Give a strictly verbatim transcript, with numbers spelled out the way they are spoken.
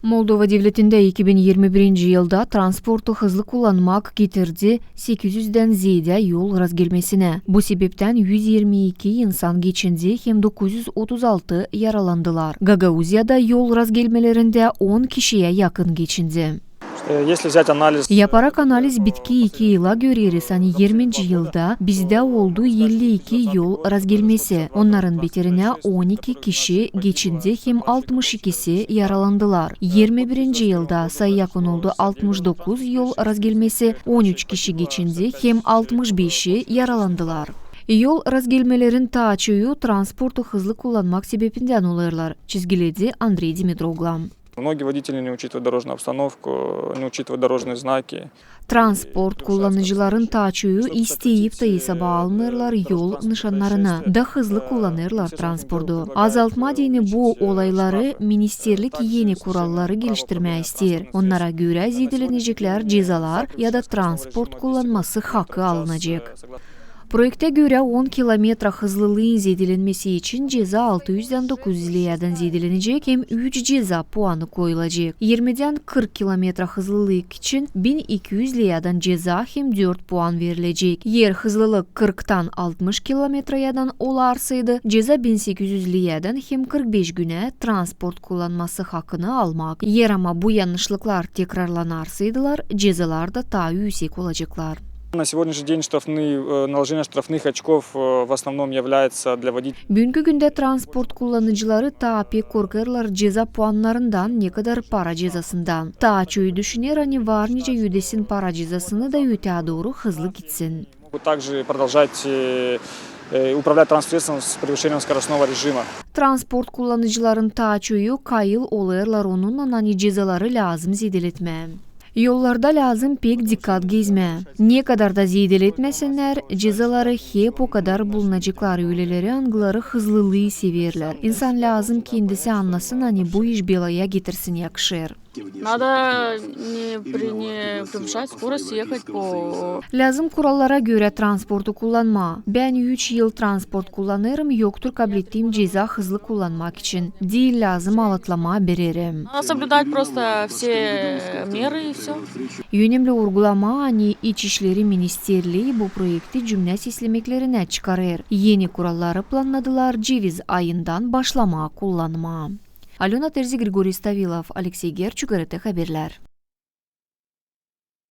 Moldova devletindä iki bin irmi birinci yılda transportu hızlı kullanmak getirdi sekiz üzdän zeedä yol razgelmesinä. Bu sebeptän üz irmi iki insan geçindi hem dokuz üz otuz altı yaralandılar. Gagauziyada yol razgelmelerindä on kişiyä yakın geçindi. Yaparak analiz, bitki iki yıla göreriz, ani irminci yılda bizdä oldu elli iki yol razgelmesi. Onnarın biterinä on iki kişi geçindi hem altmış ikisi yaralandılar. İrmi birinci yılda sayı yakın oldu altmış dokuz yol razgelmesi, on üç kişi geçindi hem altmış beşi yaralandılar. Yol razgelmelerin taa çoyu transportu hızlı kullanmak sebebindän olêrlar, çizgiledi Andrey Dimitroglu. Многие водители не учитывают дорожную обстановку, не учитывают дорожные знаки. Transport kullanıcıların taa çoyu isteyip tä esaba almêêrlar yol nışannarını, da hızlı kullanêrlar transportu. Azaltma deyni bu olayları ministerlik eni kuralları geliştirmää isteer. Onnara görä zeedelenecekler cezalar ya da transport kullanması hakı alınacek. Proektä görä on kilometra hızlılıın zeedelenmesi için ceza altı üzdän dokuz üz leyädän zeedelenecek hem üç ceza puanı koyulacek. İrmidän kırk kilometra hızlılık için bin iki üz leyädän ceza hem dört puan verilecek. Eer hızlılık kırktan altmış kilometrayädän olarsaydı, ceza bin sekiz üz leyädän hem kırk beş günä transport kullanması hakını almak. Eer ama bu yannışlıklar tekrarlanarsaydılar, cezalar da taa üüsek olaceklar. На сегодняшний день штрафные, э, наложение штрафных очков, э, в основном является для водителей. Büünkü gündä transport kullanıcıları taa pek korkêrlar ceza puannarından, nekadar para cezasından. Taa çoyu düşüner, ani var nicä ödesin para cezasını da ötää dooru hızlı gitsin. Могут также продолжать, э, э, управлять транспортным средством с превышением скоростного режима. Transport kullanıcıların taa çoyu kayıl olêrlar onunnan, ani cezaları lääzım zeedeletmää. Yollarda lääzım pek dikkat gezmää. Nekadar da zeedeletmäsennär, cezaları hep okadar bulunaceklar, öleleri, angıları hızlılıı severlär. İnsan lääzım kendisi annasın, ani bu iş belaya getirsin yakışêr. Надо не при-, не превышать скорость, ехать по... Lääzım kurallara görä transportu kullanmaa. Bän üç yıl transport kullanêrım, yoktur kablettiim ceza hızlı kullanmak için. Diil lääzım alatlamaa bererim. Надо соблюдать просто все меры и всё. Önemli urgulamaa, ani İç işleri ministerlii bu proekti cümnä seslemeklerinä çıkarêr. Eni kuralları plannadılar ceviz ayından başlamaa kullanmaa. Alöna Terzi, Grigoriy Stavilov, Aleksey Gerçuk, GRT Haberlär.